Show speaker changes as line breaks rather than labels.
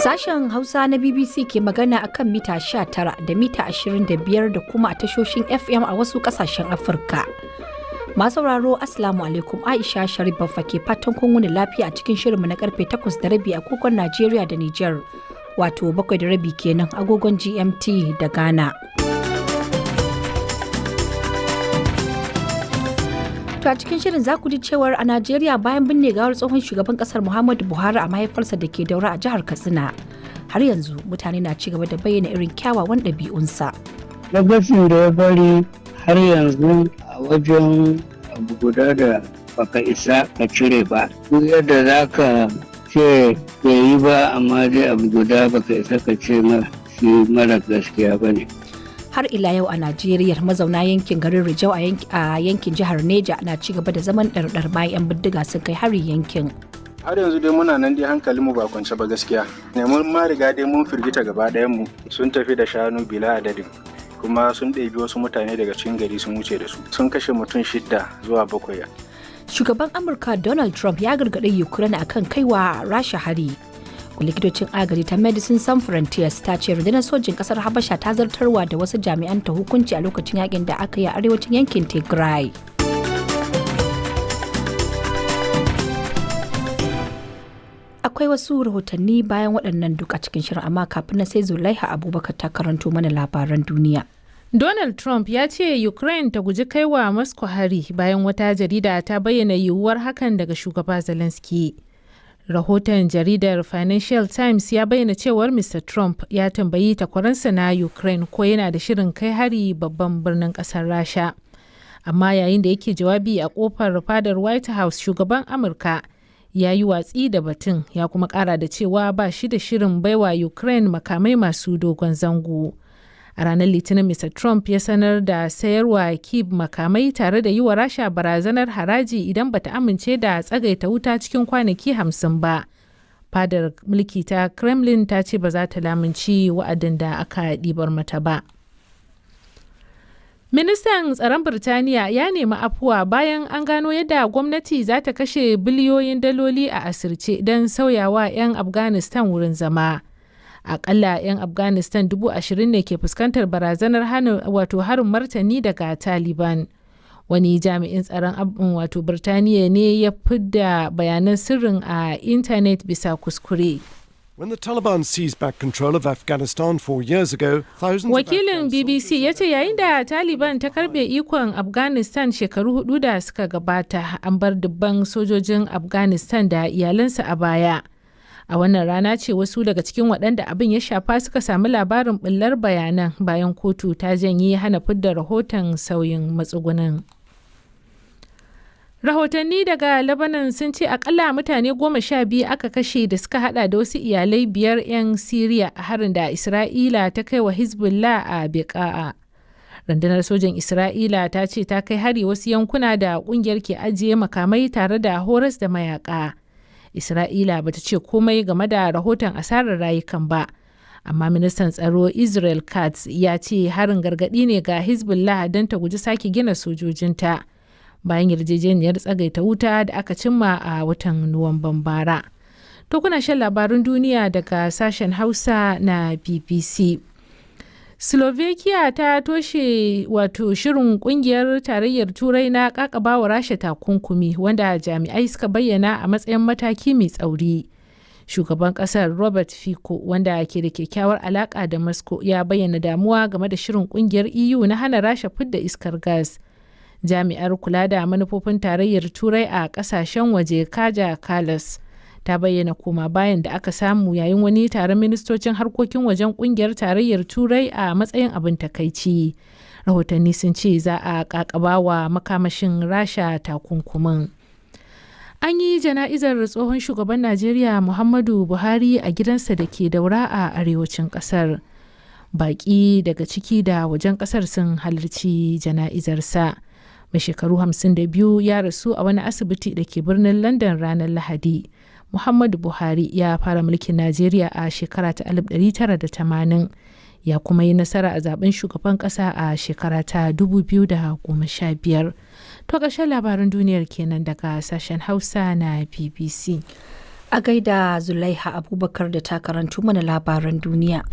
Sashen Hausa na BBC ke magana akan mita 19 da mita 25 da kuma a tashoshin FM a wasu kasashen Afirka. Masu sauraro, Assalamu alaikum. Aisha Sharif Baffa ke fatan kun wuni lafiya a cikin shirinmu na karfe 8:30 agogon Najeriya da Nijar, wato 7:30 kenan agogon GMT da Ghana. To, a cikin shirin za ku ji cewar a Najeriya, bayan binne gawar tsohon shugaban kasar Muhammadu Buhari a mahaifarsa da ke Daura a jihar Katsina, har yanzu mutane na ci gaba da bayyana irin kyawawan ɗabi'unsa.
Lagacin da ya bari har yanzu a wajen abu guda da baka isa ka cire ba. Duk yadda za ka ce bai yi ba, amma dai abu guda baka isa ka ce shi mara gaskiya ba ne.
Har ila yau a Najeriya, mazauna yankin garin Rijau a yankin jihar Neja na ci gaba da zaman ɗarɗar bayan 'yan bindiga sun kai hari yankin.
Har yanzu dai muna nan dai hankalin mu ba kwance ba gaskiya ne. Mun ma riga dai mun firgita gaba ɗayan mu. Sun tafi da shanu bila adadin, kuma sun ɗebi wasu mutane daga cikin gari sun wuce da su. Sun kashe mutum shidda zuwa bakwai.
Shugaban Amurka Donald Trump ya gargaɗi Ukraine akan kaiwa Rasha hari. Likitocin agaji ta Medicine Sans Frontiers ta ce rundunar sojin kasar Habasha ta zartarwa da wasu jami'an ta hukunci a lokacin yakin da aka yi a arewacin yankin Tigray. Akwai wasu rahotanni bayan waɗannan duk a cikin shirin, amma kafin na sai Zulaiha Abubakar ta karanto mana labaran duniya.
Donald Trump ya ce Ukraine ta guji kaiwa Moscow hari bayan wata jarida ta bayyana yiwuwar hakan daga shugaba Zelensky. Rahoton jaridar Financial Times ya bayyana cewar Mr. Trump ya tambayi takwaransa na Ukraine ko yana da shirin kai hari babban birnin kasar Rasha. Amma yayin da yake jawabi a kofar fadar White House, shugaban Amurka ya yi watsi da batun, ya kuma kara da cewa ba shi da shirin baiwa Ukraine makamai masu dogon zango. A ranar Litinin Mr. Trump ya sanar da sayarwa Kyiv makamai tare da yi wa Rasha barazanar haraji idan bata amince da tsagaita wuta cikin kwanaki 50 ba. Fadar mulki ta Kremlin ta ce ba za ta lamunci wa'adin da aka ɗibar mata ba. Ministan tsaron Birtaniya ya nemi afuwa bayan an gano yadda gwamnati za ta kashe biliyoyin daloli a asirce don sauyawa 'yan Afghanistan wurin zama. Akalla 'yan Afghanistan 20,000 ne ke fuskantar barazanar wato harin martani daga Taliban. Wani jami'in tsaron wato Birtaniya ne ya fidda bayanan sirrin a intanet bisa kuskure.
When the Taliban seized back control of Afghanistan 4 years ago, thousands
Wakilin BBC ya ce yayin da Taliban ta karbe ikon Afghanistan shekaru 4 da suka gabata, an bar dubban sojojin Afghanistan da iyalansu a baya. A wannan rana ce wasu daga cikin waɗanda abin ya shafa suka sami labarin ɓullar bayanan bayan kotu ta janye hana fidda rahoton sauyin matsugunin. Rahotanni daga Lebanon sun ce akalla mutane 12 aka kashe, da suka hada da wasu iyalai biyar 'yan Siriya, a harin da Isra'ila ta kai wa Hezbollah a Bekaa. Rundunar sojan Isra'ila ta ce ta kai hari wasu yankuna da kungiyar ke ajiye makamai tare da horas da mayaka. Isra'ila bata ce komai game da rahoton asarar rayukan ba. Amma ministan tsaro Israel Katz ya ce harin gargadi ne ga Hezbollah don ta guji sake gina sojojinta, bayan yarjejeniyar tsagaita wuta da aka cimma a watan Nuwamban bara. To, kuna shan labarun duniya daga sashen Hausa na BBC. Slovakia ta toshe wato shirin kungiyar Tarayyar Turai na kakabawa Rasha takunkumi, wanda jami'ai suka bayyana a matsayin mataki mai tsauri. Shugaban kasar Robert Fico, wanda ke da kyakkyawar alaka da Moscow, ya bayyana damuwa game da shirin kungiyar EU na hana Rasha fidda iskar gas. Jami'ar kula da manufofin Tarayyar Turai a kasashen waje Kaja Kallas ta bayyana koma bayan da aka samu yayin wani taron ministocin harkokin wajen kungiyar Tarayyar Turai a matsayin abin takaici. Rahotanni sun ce za a kakaba wa makamashin Rasha takunkumin. An yi jana'izar tsohon shugaban Najeriya Muhammadu Buhari a gidansa da ke Daura a arewacin kasar. Baki daga ciki da wajen kasar sun halarci jana'izarsa. Mai shekaru 52 ya rasu a wani asibiti da ke birnin London ranar Lahadi. Muhammadu Buhari ya fara mulkin Najeriya a shekara ta 1980, ya kuma yi nasara a zaben shugaban kasa a shekara ta 2015. To, ƙarshen labaran duniyar kenan daga sashen Hausa na BBC.
A gaida Zulaiha Abubakar da ta karanto mana labaran duniya.